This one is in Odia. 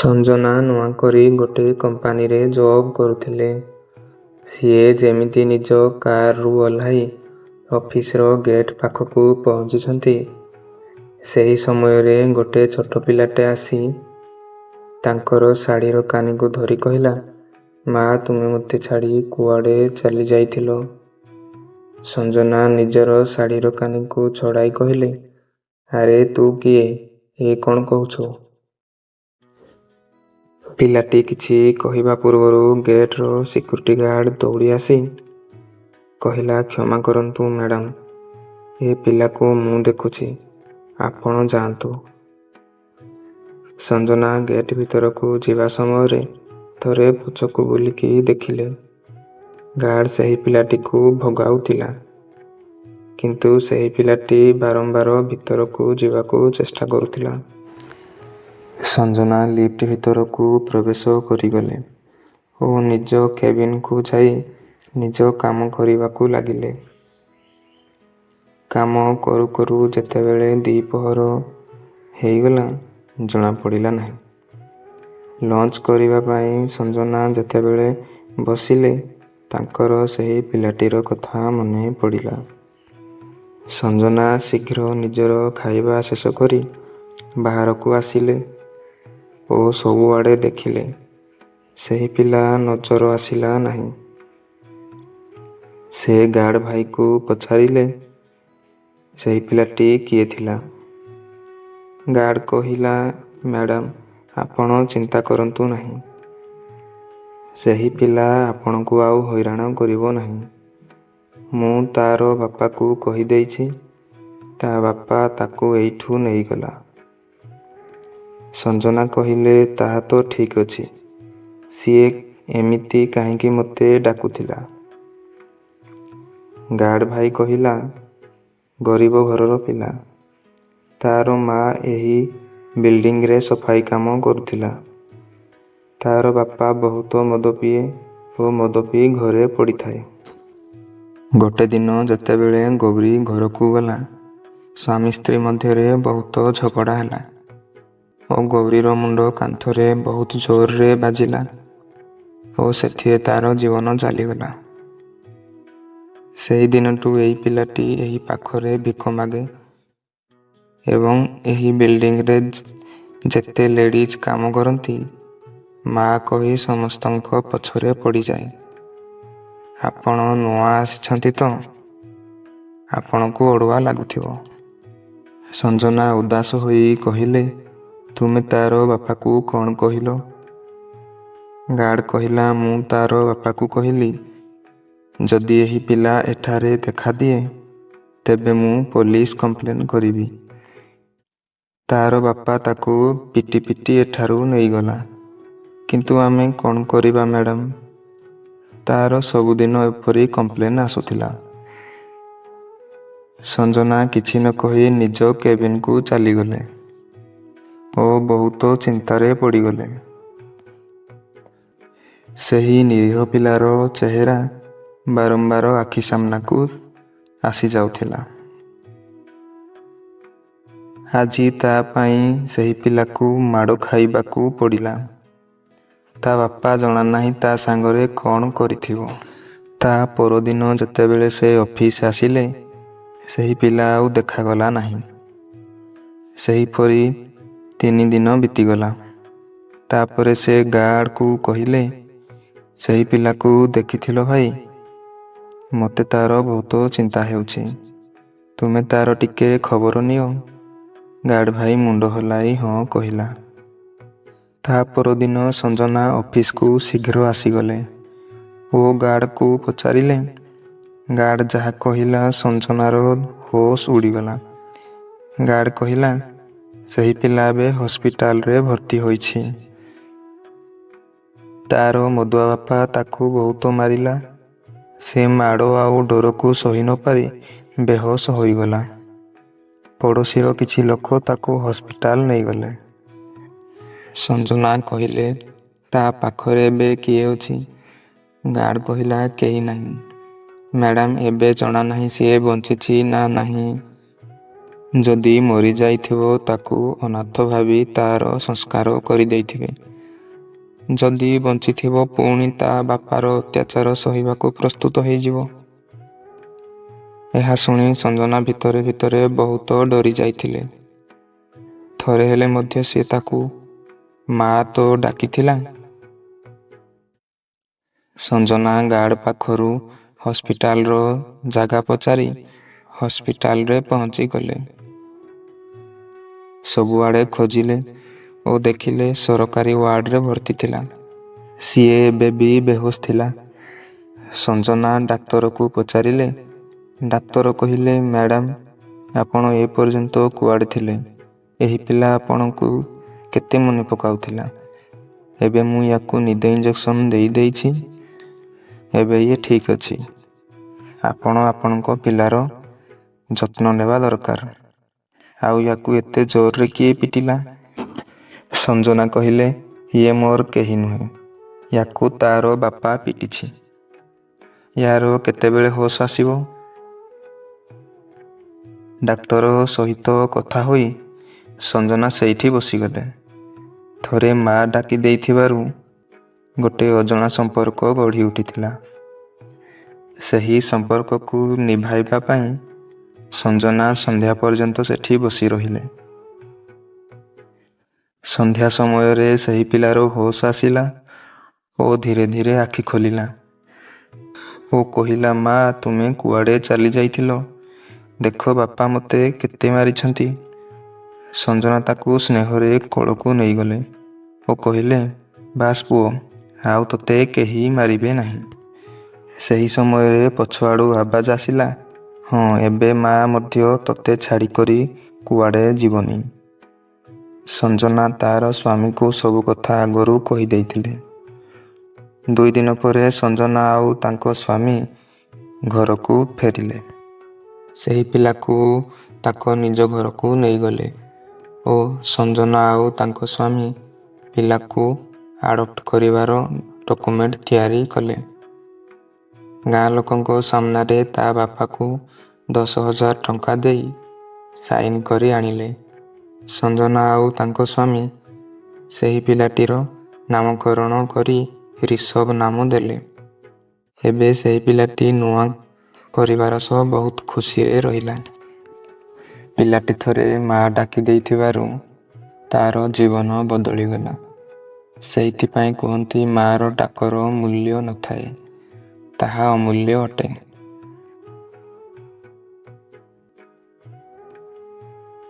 ସଞ୍ଜନା ନୂଆ କରି ଗୋଟେ କମ୍ପାନୀରେ ଜବ୍ କରୁଥିଲେ। ସିଏ ଯେମିତି ନିଜ କାର୍‌ରୁ ଓହ୍ଲାଇ ଅଫିସ୍‌ର ଗେଟ୍ ପାଖକୁ ପହଞ୍ଚିଛନ୍ତି, ସେହି ସମୟରେ ଗୋଟେ ଛୋଟ ପିଲାଟେ ଆସି ତାଙ୍କର ଶାଢ଼ିର କାନିକୁ ଧରି କହିଲା, "ମା, ତୁମେ ମୋତେ ଛାଡ଼ି କୁଆଡ଼େ ଚାଲିଯାଇଥିଲ?" ସଞ୍ଜନା ନିଜର ଶାଢ଼ିର କାନିକୁ ଛଡ଼ାଇ କହିଲେ, "ଆରେ ତୁ କିଏ? ଏ କ'ଣ କହୁଛୁ?" ପିଲାଟି କିଛି କହିବା ପୂର୍ବରୁ ଗେଟ୍‌ର ସିକ୍ୟୁରିଟି ଗାର୍ଡ ଦୌଡ଼ି ଆସି କହିଲା, "କ୍ଷମା କରନ୍ତୁ ମ୍ୟାଡାମ୍, ଏ ପିଲାକୁ ମୁଁ ଦେଖୁଛି, ଆପଣ ଯାଆନ୍ତୁ।" ସଞ୍ଜନା ଗେଟ୍ ଭିତରକୁ ଯିବା ସମୟରେ ଥରେ ପଛକୁ ବୁଲିକି ଦେଖିଲେ, ଗାର୍ଡ ସେହି ପିଲାଟିକୁ ଭଗାଉଥିଲା। କିନ୍ତୁ ସେହି ପିଲାଟି ବାରମ୍ବାର ଭିତରକୁ ଯିବାକୁ ଚେଷ୍ଟା କରୁଥିଲା। ସଞ୍ଜନା ଲିଫ୍ଟ ଭିତରକୁ ପ୍ରବେଶ କରିଗଲେ ଓ ନିଜ କେବିନ୍‌କୁ ଯାଇ ନିଜ କାମ କରିବାକୁ ଲାଗିଲେ। କାମ କରୁ କରୁ ଯେତେବେଳେ ଦ୍ୱିପ୍ରହର ହେଇଗଲା, ଜଣାପଡ଼ିଲା ନାହିଁ। ଲଞ୍ଚ କରିବା ପାଇଁ ସଞ୍ଜନା ଯେତେବେଳେ ବସିଲେ, ତାଙ୍କର ସେହି ପିଲାଟିର କଥା ମନେ ପଡ଼ିଲା। ସଞ୍ଜନା ଶୀଘ୍ର ନିଜର ଖାଇବା ଶେଷ କରି ବାହାରକୁ ଆସିଲେ ଓ ସବୁଆଡ଼େ ଦେଖିଲେ, ସେହି ପିଲା ନଜର ଆସିଲା ନାହିଁ। ସେ ଗାର୍ଡ ଭାଇକୁ ପଚାରିଲେ, ସେହି ପିଲାଟି କିଏ ଥିଲା? ଗାର୍ଡ କହିଲା, "ମ୍ୟାଡାମ୍, ଆପଣ ଚିନ୍ତା କରନ୍ତୁ ନାହିଁ। ସେହି ପିଲା ଆପଣଙ୍କୁ ଆଉ ହଇରାଣ କରିବ ନାହିଁ। ମୁଁ ତା'ର ବାପାକୁ କହିଦେଇଛି। ତା' ବାପା ତାକୁ ଏଇଠୁ ନେଇଗଲା।" ସଞ୍ଜନା କହିଲେ, "ତାହା ତ ଠିକ୍ ଅଛି, ସିଏ ଏମିତି କାହିଁକି ମୋତେ ଡାକୁଥିଲା?" ଗାର୍ଡ ଭାଇ କହିଲା, "ଗରିବ ଘରର ପିଲା। ତା'ର ମା' ଏହି ବିଲ୍ଡିଂରେ ସଫାଇ କାମ କରୁଥିଲା। ତା'ର ବାପା ବହୁତ ମଦ ପିଏ ଓ ମଦ ପିଇ ଘରେ ପଡ଼ିଥାଏ। ଗୋଟେ ଦିନ ଯେତେବେଳେ ଗୌରୀ ଘରକୁ ଗଲା, ସ୍ୱାମୀ ସ୍ତ୍ରୀ ମଧ୍ୟରେ ବହୁତ ଝଗଡ଼ା ହେଲା ଓ ଗୌରୀର ମୁଣ୍ଡ କାନ୍ଥରେ ବହୁତ ଜୋରରେ ବାଜିଲା ଓ ସେଥିରେ ତା'ର ଜୀବନ ଚାଲିଗଲା। ସେହି ଦିନଠୁ ଏଇ ପିଲାଟି ଏହି ପାଖରେ ଭିକ ମାଗେ ଏବଂ ଏହି ବିଲ୍ଡିଂରେ ଯେତେ ଲେଡିଜ୍ କାମ କରନ୍ତି, ମା କହି ସମସ୍ତଙ୍କ ପଛରେ ପଡ଼ିଯାଏ। ଆପଣ ନୂଆ ଆସିଛନ୍ତି ତ, ଆପଣଙ୍କୁ ଅଡ଼ୁଆ ଲାଗୁଥିବ।" ସଞ୍ଜନା ଉଦାସ ହୋଇ କହିଲେ, "ତୁମେ ତା'ର ବାପାକୁ କ'ଣ କହିଲ?" ଗାର୍ଡ କହିଲା, "ମୁଁ ତା'ର ବାପାକୁ କହିଲି, ଯଦି ଏହି ପିଲା ଏଠାରେ ଦେଖାଦିଏ, ତେବେ ମୁଁ ପୋଲିସ କମ୍ପ୍ଲେନ୍ କରିବି। ତା'ର ବାପା ତାକୁ ପିଟି ପିଟି ଏଠାରୁ ନେଇଗଲା। କିନ୍ତୁ ଆମେ କ'ଣ କରିବା ମ୍ୟାଡାମ୍? ତା'ର ସବୁଦିନ ଏପରି କମ୍ପ୍ଲେନ୍ ଆସୁଥିଲା।" ସଞ୍ଜନା କିଛି ନ କହି ନିଜ କେବିନ୍‌କୁ ଚାଲିଗଲେ ଓ ବହୁତ ଚିନ୍ତାରେ ପଡ଼ିଗଲେ। ସେହି ନିରୀହ ପିଲାର ଚେହେରା ବାରମ୍ବାର ଆଖି ସାମ୍ନାକୁ ଆସିଯାଉଥିଲା। ଆଜି ତା' ପାଇଁ ସେହି ପିଲାକୁ ମାଡ଼ ଖାଇବାକୁ ପଡ଼ିଲା। ତା' ବାପା ଜଣାନାହିଁ ତା' ସାଙ୍ଗରେ କ'ଣ କରିଥିବ। ତା' ପରଦିନ ଯେତେବେଳେ ସେ ଅଫିସ୍ ଆସିଲେ, ସେହି ପିଲା ଆଉ ଦେଖାଗଲା ନାହିଁ। ସେହିପରି 3 ଦିନ ବିତିଗଲା। ତା'ପରେ ସେ ଗାର୍ଡକୁ କହିଲେ, "ସେହି ପିଲାକୁ ଦେଖିଥିଲ ଭାଇ? ମୋତେ ତା'ର ବହୁତ ଚିନ୍ତା ହେଉଛି। ତୁମେ ତା'ର ଟିକେ ଖବର ନିଅ।" ଗାର୍ଡ ଭାଇ ମୁଣ୍ଡ ହଲାଇ ହଁ କହିଲା। ତା' ପରଦିନ ସଞ୍ଜନା ଅଫିସ୍‌କୁ ଶୀଘ୍ର ଆସିଗଲେ ଓ ଗାର୍ଡକୁ ପଚାରିଲେ। ଗାର୍ଡ ଯାହା କହିଲା, ସଞ୍ଜନାର ହୋସ୍ ଉଡ଼ିଗଲା। ଗାର୍ଡ କହିଲା, "ସେହି ପିଲା ଏବେ ହସ୍ପିଟାଲରେ ଭର୍ତ୍ତି ହୋଇଛି। ତା'ର ମଦୁଆ ବାପା ତାକୁ ବହୁତ ମାରିଲା। ସେ ମାଡ଼ ଆଉ ଡରକୁ ସହି ନ ପାରି ବେହୋସ ହୋଇଗଲା। ପଡ଼ୋଶୀର କିଛି ଲୋକ ତାକୁ ହସ୍ପିଟାଲ ନେଇଗଲେ।" ସଞ୍ଜନା କହିଲେ, "ତା' ପାଖରେ ଏବେ କିଏ ଅଛି?" ଗାର୍ଡ କହିଲା, "କେହି ନାହିଁ ମ୍ୟାଡାମ୍, ଏବେ ଜଣାନାହିଁ ସିଏ ବଞ୍ଚିଛି ନା ନାହିଁ। ଯଦି ମରିଯାଇଥିବ, ତାକୁ ଅନାଥ ଭାବି ତା'ର ସଂସ୍କାର କରିଦେଇଥିବେ। ଯଦି ବଞ୍ଚିଥିବ ପୁଣି ତା ବାପାର ଅତ୍ୟାଚାର ସହିବାକୁ ପ୍ରସ୍ତୁତ ହେଇଯିବ। ଏହା ଶୁଣି ସଞ୍ଜନା ଭିତରେ ଭିତରେ ବହୁତ ଡରି ଯାଇଥିଲେ। ଥରେ ହେଲେ ମଧ୍ୟ ସେ ତାକୁ ମା ତ ଡାକିଥିଲା। ସଞ୍ଜନା ଗାର୍ଡ଼ ପାଖରୁ ହସ୍ପିଟାଲର ଜାଗା ପଚାରି ହସ୍ପିଟାଲରେ ପହଞ୍ଚିଗଲେ। ସବୁଆଡ଼େ ଖୋଜିଲେ ଓ ଦେଖିଲେ ସରକାରୀ ୱାର୍ଡ଼ରେ ଭର୍ତ୍ତି ଥିଲା। ସିଏ ଏବେ ବି ବେହୋସ ଥିଲା। ସଞ୍ଜନା ଡାକ୍ତରକୁ ପଚାରିଲେ। ଡାକ୍ତର କହିଲେ, ମ୍ୟାଡାମ, ଆପଣ ଏ ପର୍ଯ୍ୟନ୍ତ କୁଆଡ଼େ ଥିଲେ? ଏହି ପିଲା ଆପଣଙ୍କୁ କେତେ ମନେ ପକାଉଥିଲା। ଏବେ ମୁଁ ୟାକୁ ନିଦ ଇଞ୍ଜେକ୍ସନ ଦେଇ ଦେଇଛି। ଏବେ ଇଏ ଠିକ୍ ଅଛି। ଆପଣ ଆପଣଙ୍କ ପିଲାର ଯତ୍ନ ନେବା ଦରକାର। ଆଉ ୟାକୁ ଏତେ ଜୋରରେ କିଏ ପିଟିଲା? ସଞ୍ଜନା କହିଲେ, ଇଏ ମୋର କେହି ନୁହେଁ। ୟାକୁ ତାର ବାପା ପିଟିଛି। ୟାର କେତେବେଳେ ହୋସ ଆସିବ? ଡାକ୍ତର ସହିତ କଥା ହୋଇ ସଞ୍ଜନା ସେଇଠି ବସିଗଲେ। ଥରେ ମା ଡାକି ଦେଇଥିବାରୁ ଗୋଟେ ଅଜଣା ସମ୍ପର୍କ ଗଢ଼ି ଉଠିଥିଲା। ସେହି ସମ୍ପର୍କକୁ ନିଭାଇବା ପାଇଁ ସଞ୍ଜନା ସନ୍ଧ୍ୟା ପର୍ଯ୍ୟନ୍ତ ସେଠି ବସି ରହିଲେ। ସନ୍ଧ୍ୟା ସମୟରେ ସେହି ପିଲାର ହୋସ ଆସିଲା ଓ ଧୀରେ ଧୀରେ ଆଖି ଖୋଲିଲା ଓ କହିଲା, ମା, ତୁମେ କୁଆଡ଼େ ଚାଲି ଯାଇଥିଲ? ଦେଖ ବାପା ମୋତେ କେତେ ମାରିଛନ୍ତି। ସଞ୍ଜନା ତାକୁ ସ୍ନେହରେ କୋଳକୁ ନେଇଗଲେ ଓ କହିଲେ, ବାସ୍ ପୁଅ, ଆଉ ତୋତେ କେହି ମାରିବେ ନାହିଁ। ସେହି ସମୟରେ ପଛଆଡ଼ୁ ଆବାଜ ଆସିଲା, ହଁ, ଏବେ ମା ମଧ୍ୟ ତୋତେ ଛାଡ଼ିକରି କୁଆଡ଼େ ଯିବନି। ସଞ୍ଜନା ତାର ସ୍ୱାମୀକୁ ସବୁ କଥା ଆଗରୁ କହିଦେଇଥିଲେ। 2 ଦିନ ପରେ ସଞ୍ଜନା ଆଉ ତାଙ୍କ ସ୍ୱାମୀ ଘରକୁ ଫେରିଲେ। ସେହି ପିଲାକୁ ତାଙ୍କ ନିଜ ଘରକୁ ନେଇଗଲେ ଓ ସଞ୍ଜନା ଆଉ ତାଙ୍କ ସ୍ୱାମୀ ପିଲାକୁ ଆଡପ୍ଟ କରିବାର ଡକୁମେଣ୍ଟ ତିଆରି କଲେ। ଗାଁ ଲୋକଙ୍କ ସାମ୍ନାରେ ତା ବାପାକୁ 10,000 ଟଙ୍କା ଦେଇ ସାଇନ୍ କରି ଆଣିଲେ। ସଞ୍ଜନା ଆଉ ତାଙ୍କ ସ୍ୱାମୀ ସେହି ପିଲାଟିର ନାମକରଣ କରି ରିଷଭ ନାମ ଦେଲେ। ଏବେ ସେହି ପିଲାଟି ନୂଆ ପରିବାର ସହ ବହୁତ ଖୁସିରେ ରହିଲା। ପିଲାଟି ଥରେ ମା ଡାକି ଦେଇଥିବାରୁ ତାର ଜୀବନ ବଦଳିଗଲା। ସେଇଥିପାଇଁ କୁହନ୍ତି ମାର ଡାକର ମୂଲ୍ୟ ନଥାଏ, ତାହା ଅମୂଲ୍ୟ ଅଟେ।